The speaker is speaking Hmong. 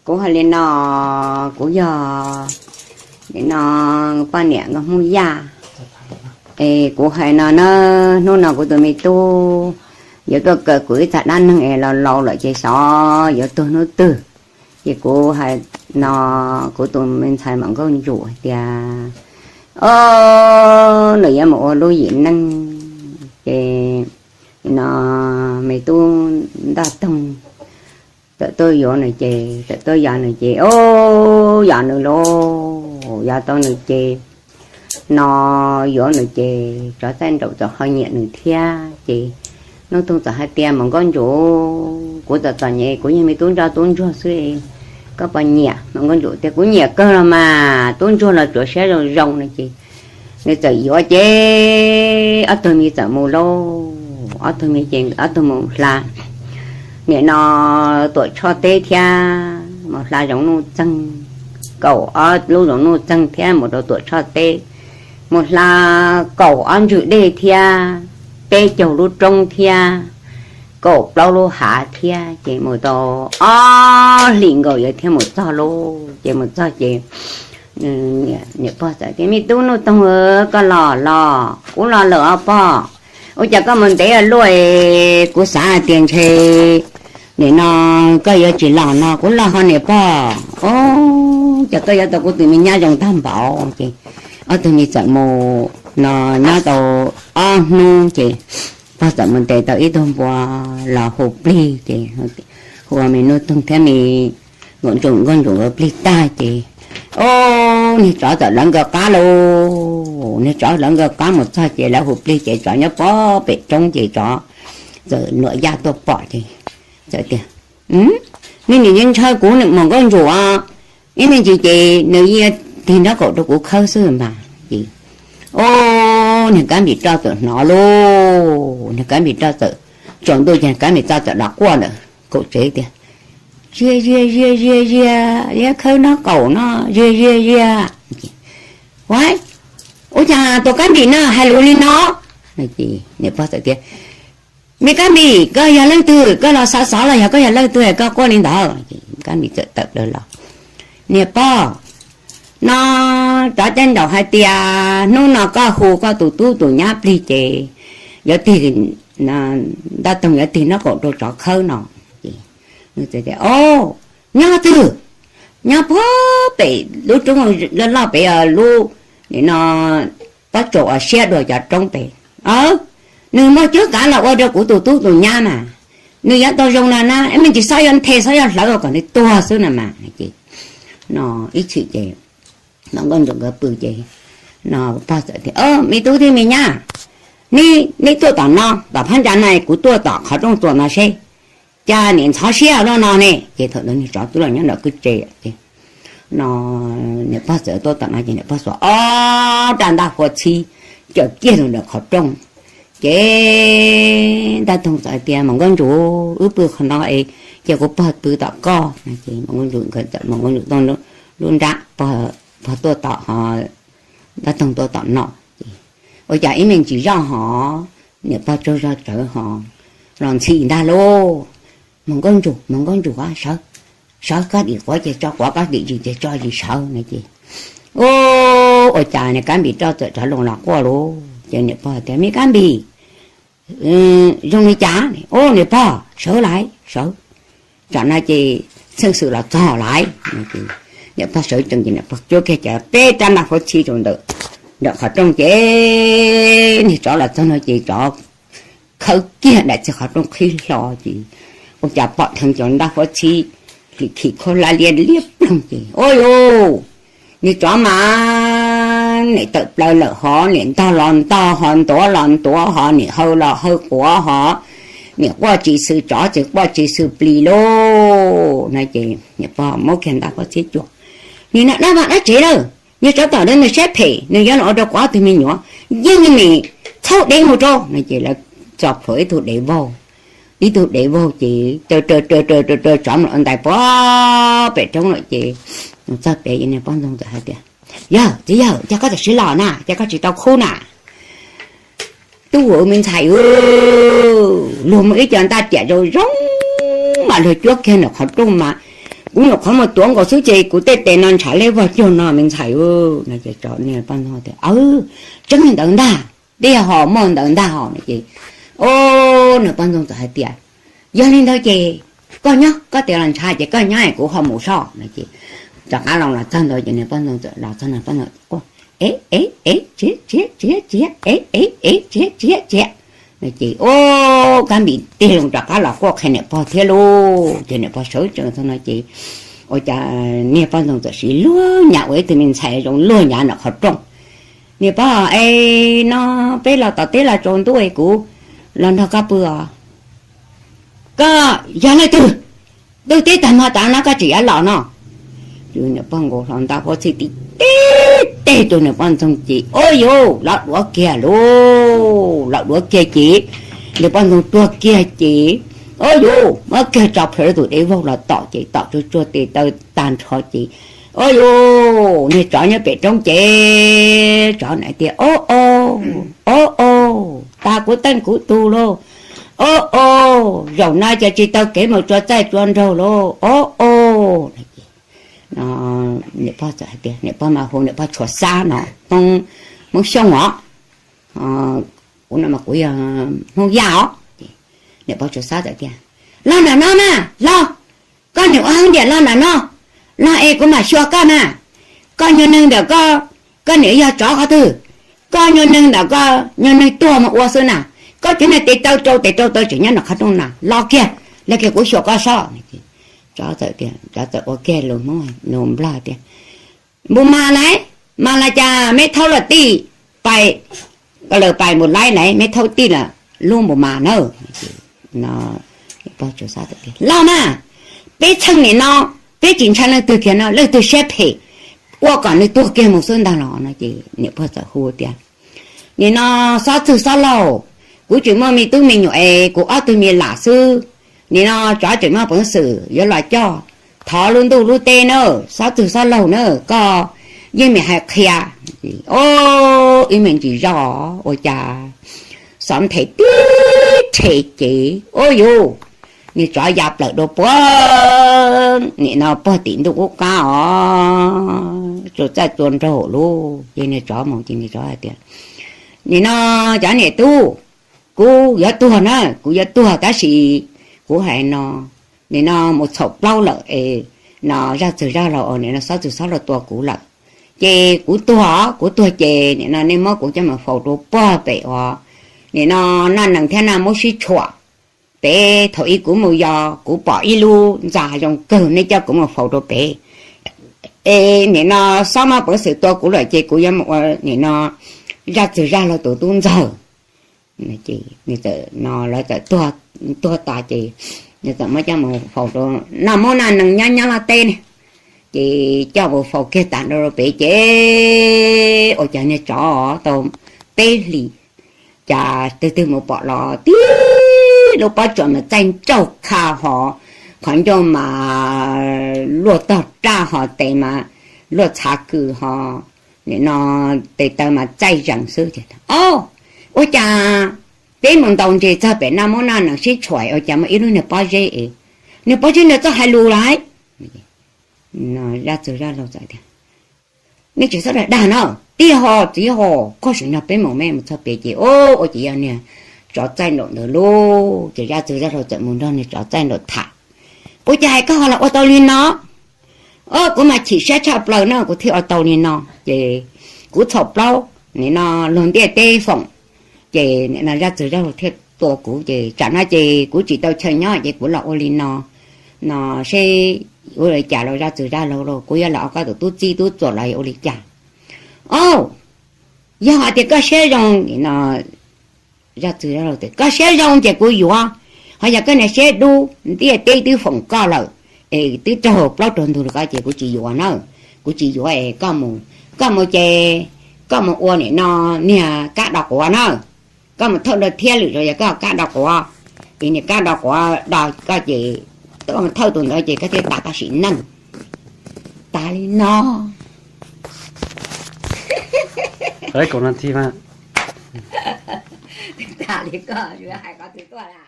Kuv hais li no, kuv yog li no, poj niam nkauj Hmoob Yaj. Es kuv hais no na, hnub no kuv tus me tub yuav tuaj kaw kuv ib txoj dab neeg es laus laus lawm ces xyov yuav tuag hnub twg. Ces kuv hais no, kuv tus me ntxhais Muam Nkauj Ntsum hais tias, o, nws yuav mus ua lub yim neej. Ces no me tub Ntaj Toog txawm tuaj yuav nws ces, txawm tuaj yos nws ces, o, yos nws lauj, yos tau nws ces, no yuav nws ces tsov txaij nraum txawm ho nyiam nws thiab ces, Ntaj Toog txawm hais tias, Muam Nkauj Ntsum, kuv txom txom nyem, kuv yog me tub ntsoj tub ntsuag xwb, koj puas nyiam? Muam Nkauj Ntsum tias, kuv nyiam kawg los mas, tub ntsuag los tsuav siab zoo zoo no ces, nws txawm yuav ces ob tug me txawm mus lauj, ob tug me ces ob tug mus hla, nim no Tuam Tshoj teb thiab mus hla zoov nuj txeeg, kaum ob lub zoov nuj txeeg thiab mus rau Tuam Tshoj teb, mus hla kaum ob ntswg dej thiab, peb caug lub roob thiab, kaum plaub lub hav thiab ces mus tau ob hlis nkaus yuav thiaj mus txog lauj. Ces mus txog ces niam pog txawm tias, me tub Ntaj Toog, koj los los? Kuv los lawm os pog. Ua cas koj mus ntev ua luaj? Kuv xav hais tias ntshe nim no koj yuav tsis los no, kuv los ho niam pog. O, cas koj yuav tau kuv tus me nyab zoo tag npaum. Ces ob tug me txawm mus no nyob tau ob hnub ces pog txawm mus ntes tau ib tug npua los hu plig ces hu ua me Ntaj Toog thiab me Nkauj Ntsum, Nkauj Ntsum hu plig tag ces, o, niag tsov txawm lawv nkawd qab lauj. Niag tsov lawv nkawd qab mus txog ces lawv hu plig ces tsov nyob pog pem roob ces tsov txawm nuam yaj tuaj pom ces txawm tias, nej nim yeej ntshaw kuv Muam Nkauj Ntsum os, ib me ntsis ces nws yeej tig nraub qaum rau kuv khawb xwb mas. Ces, o, niag Kab Npis Roj txawm hnov lauj, niag Kab Npis Roj txawm tsaus ntuj ces Kab Npis Roj txawm los quaj ntawm kaum tsev tias, ziag ziag ziag ziag ziag, khawb nraub qaum no, ziag ziag ziag. Ua, ua cas tus Kab Npis no hais lus li no? Niam pog txawm tias, me Kab Npis, koj yog leej twg? Koj los xov xov los yog koj yog leej twg koj quaj li ntawd? Kab Npis txawm tawm plaws los, niam pog, no tsov caij nraum hais tias hnub no koj hu koj tus tub tus nyab plig ces yuav tig, Ntaj Toog yuav tig nraub qaum rau tsov khawb no. Ces, o, nyob twg? Nyob pog pem lub roob loj loj pem lub, nim no pob tsuas uas siab dua cov roob pem. Nws muaj cuab kav los ua rau kuv tus tub tus nyab mas, nws yuav tau zoo no na, me ntsis xob yuav nthe xob yuav hlawv kom nws tuag xwb no mas. Ces no ib chim ces no Nkauj Ntsum nkawd pw ces no pog txawm tias, me tub thiab me nyab, neb tuaj tom no tom phab ntsa na, kuv tuaj tom qhov rooj txuas no seb, cas nim ntxhov siab luaj no ne. Ces thaum ntawd niag tsov twb los nyob nram kwj tse ces no niam pog txawm tuaj tom no ces niam pog xuas ob rab ntaj huab txhib caws kiag rau nram qhov rooj. Ces Ntaj Toog txawm hais tias, Muam Nkauj Ntsum, wb pw qhov no es cia kuv pog pw tom koj. Ces Muam Nkauj Ntsum, Muam Nkauj Ntsum tuaj lub nrab, pog tuaj tom, Ntaj Toog tuaj tom no. Ces ua cas ib me ntsis zoj hos niam pog tsaug zog tsawv hos los ntxhi ntag lauj. Muam Nkauj Ntsum, Muam Nkauj Ntsum, sawv, sawv koj dim quav ces tso quav, koj dim zis ces tso zis sawv no ces, ua cas niag Kab Npis Roj txawm rov loo los quaj lauj. Ces niam pog tias, me Kab Npis, zoo li cas? Ua niam pog, sawv lawm, sawv, tsam no ces txheej xwm los txog lawm. Niam pog sawv tsees ces niam pog cuab kiag cov peb rab ntaj huab txhib rau ntawm nram qhov rooj ces niag tsov los txog no ces tsov khawb kiag daim txiag qhov rooj qhib hlo ces ua cas pom dheev cov ntaj huab txhib hli khi khaub hlab liab liab ploog ces, ua, niag tsov mas nim tawm plaws lawm hos nim ntog los ntog hos ntuav los ntuav hos nim haw los haw quav hos nim quaj tsis xwm tsov tsis quaj tsis xwm plis lauj no ces niam pog muab kiag ntaj huab txhib cuag, nim no dab vaj dab tsev lawm, niag tsov tom ntawd nws siab phem nws yuav los ua rau kuv ob tug me nyuam, yeej nim txhob dev mus rau no ces lawv txo plhuav ib tug dev vaug, ib tug dev vaug ces raws raws raws raws raws tsov mus ua ntais puag pem roob lawm ces txog pem niag poj ntxoog txawm hais tias, yawg, txiv yawg, cas koj tam sim los na, cas koj tsis tau khub na? Tub ua me ntxhais, luag muaj ib co ntaj riam zoo zoo mas luag cuab kiag nram qhov rooj mas Kuv nyuam qhuav mus tuav nkaus xwb ces kuv tej tes no ntshav leb vog cuag no me ntxhais. Niag poj ntxoog tias, Aw, tseeb li ntawd ntag, tiag ho muaj ntawd ntag ho. No ces, o, niag poj ntxoog txawm hais tias, Yog li ntawd ces koj nyob, koj tes los ntshav ces koj nyob es kuv ho mus so. No ces rov qab los los txog ntawd ces niag poj ntxoog txawm los txog no, poj ntxoog, E, e, e, tsiav, tsiav, tsiav, tsiav, e, e, e, tsiav, tsiav, tsiav. No ces, o, Kab Npis tig loo rov qab los quaj qhia niam pog thiab lauj. Ces niam pog sawv tsees txog no ces ua cas niag poj ntxoog txawm siv luag nyav ua ib tug me ntxhais zoo luag nyav nram qhov rooj. Niam pog, es no peb los tom teb los tsaus ntuj es kuv los nrog koj pw os. Koj yog leej twg? Twb teb tag hmo tas no koj tseem yuav los no. Niam pog nkaus hlo nta huab txhij tib teg, teg rau niam poj ntxoog ces, o yus, lawv duav kiag lauj, lawv duav kiag ces niam poj ntxoog tuag kiag ces, o yus, muab kiag tso plhuav tus dev vaug los tom ces tom tsuag tsuag tes taw tag nrho ces, o yus, niag tsov nyob pem roob ces tsov na tias, O, o, o, o, tas kuv teej kuv tug lauj. O, o, zaum no ces tsis tau kev mus tsuas txaij tsuas nraug lauj. O, o. Niam pog txawm hais tias, niam pog mas hu niam pog Tshuav Xab no, Hmoob Xyooj os. Kuv no mas kuv yog Hmoob Yaj os. Niam pog Tshuav Xab txawm tias, Los nram no mas los, koj niam ua hab ntiam los nram no, los es kuv mam xyuas koj mas. Koj nyuag neeg ntawm koj, koj niam yog tsov qhov twg? Koj nyuag neeg ntawm koj nyuag neeg tuag mus ua xwb na. Koj tseem niag tes taw rau tes rau taw tseem nyob nram qhov rooj na, los kiag, los kiag kuv xyuas koj sob. Tsov txawm tias, tsov txawm ua kiag lus Hmoob lus Nplog tias, Npus mas lais, mas lais cas meb thaub los tij, pais, lawm pais npus laib lais meb thaub tij lawm lub npus mas na. Los mas, peb txheej nim no peb tsis ntshai leej twg kiag no, leej twg siab phem ua kom nws tuag kiag mus xwb ntag los no ces niam pog txawm hu tias, Nim no Xob Txwg Xob Laug, kuv tsis muaj me tub me nyuam es kuv ob tug me lam xwb. Nim no tsov tseem muaj peev xwm yuav los coj, thov lub ntuj lub teb na, Xob Txwg Xob Laug na, koj yeej meem hais qhia. O, ib me ntsis zog ua cas xov nthe tib rhe ces, o yus, niag tsov ya plaws dua puag nim no puag tim ntuj qub qab os, tsuas txaij tsuas nraug lub. Ces niag tsov mus ces niag tsov hais tias, Nim no cov niam tub, kuv yuav tuag na, kuv yuav tuag tab sis kuv hais no, nim no mus txhaum plaub lawm es no Zaj Txwg Zaj Laug, nim no Xob Txwg Xob Laug tua kuv lawm. Ces kuv tuag, kuv tuag ces nim no nej muab kuv coj mus faus rau puag pem uas nim no Naj Nees thiab Naj Mub sib tshuam pem. Thaum ub kuv mus yos kuv pom ib lub ntxa zoo kawg, nej coj kuv mus faus rau pem. Es nim no Xob muaj peev xwm tua kuv lawm ces kuv yuav mus ua nim no Zaj Txwg Zaj Laug tus tub ntxawg. Ces lawv txawm tuag tas ces nws txawm muab coj mus faus rau Naj Mub Naj Nees nyob nyob Laj Teb ne. Ces coj mus faus kiag tas nrho rau pem ces ua cas niag tsov tau peb hlis, cas twg twg mus pom los tib lub pob tsuas mas txaij nrauj kha hos, qhov ncauj mas luaj tog raj hos tes mas luaj txhav kws hos, nim no tes taw mas txaij zees xwb. O, ua cas peb mus ntaus ntses txog pem Naj Mub Naj Nees sib tshuam ua cas muaj ib lub niag pob zeb es, niag pob zeb ntawd txawj hais lus lawm. Zaj Txwg Zaj Laug txawm tias, Nej tsis txhob dag dag no, tij ho txiv ho, koj sim nrog peb mus, peb mus txog pem ces o, ua cas yog niag tsov txaij nraum ntawd lauj. Ces Zaj Txwg Zaj Laug txawm mus nrog niag tsov txaij nraum tham. Ua cas hais koj ho los ua tau li no? O, kuv mas chim siab tshaj plaws no kuv thiaj ua tau li no. Ces kuv txhaum plaub, nim no luag ntiaj teb foom, ces nim no Zaj Txwg Zaj Laug thiaj tua kuv ces tsam no ces kuv tsis tau chaw nyob ces kuv los ua li no, no seb ua li cas los Zaj Txwg Zaj Laug lauj, kuv yuav los ua koj tus tub txib tub txuas los yuav ua li cas? O, yog hais tias koj siab zoo, nim no Zaj Txwg Zaj Laug tias, koj siab zoo ces kuv yuav, ho yog koj niag siab dub, ntiaj teb twb foom koj lawm, es twb raug plaub raug ntug li ko ces kuv tsis yuav na, kuv tsis yuav es koj mus, koj mus ces koj mus ua nim no niag kab do quav na, koj mus thawj rau thiab lwm zaus yog koj kab do quav, es niag kab do quav do koj ces koj mus thawj tus ntawd ces koj thiaj tas koj sim neej. Tas li no. Kaum nas this mas. Tas li koj hais qhov twg tuaj a?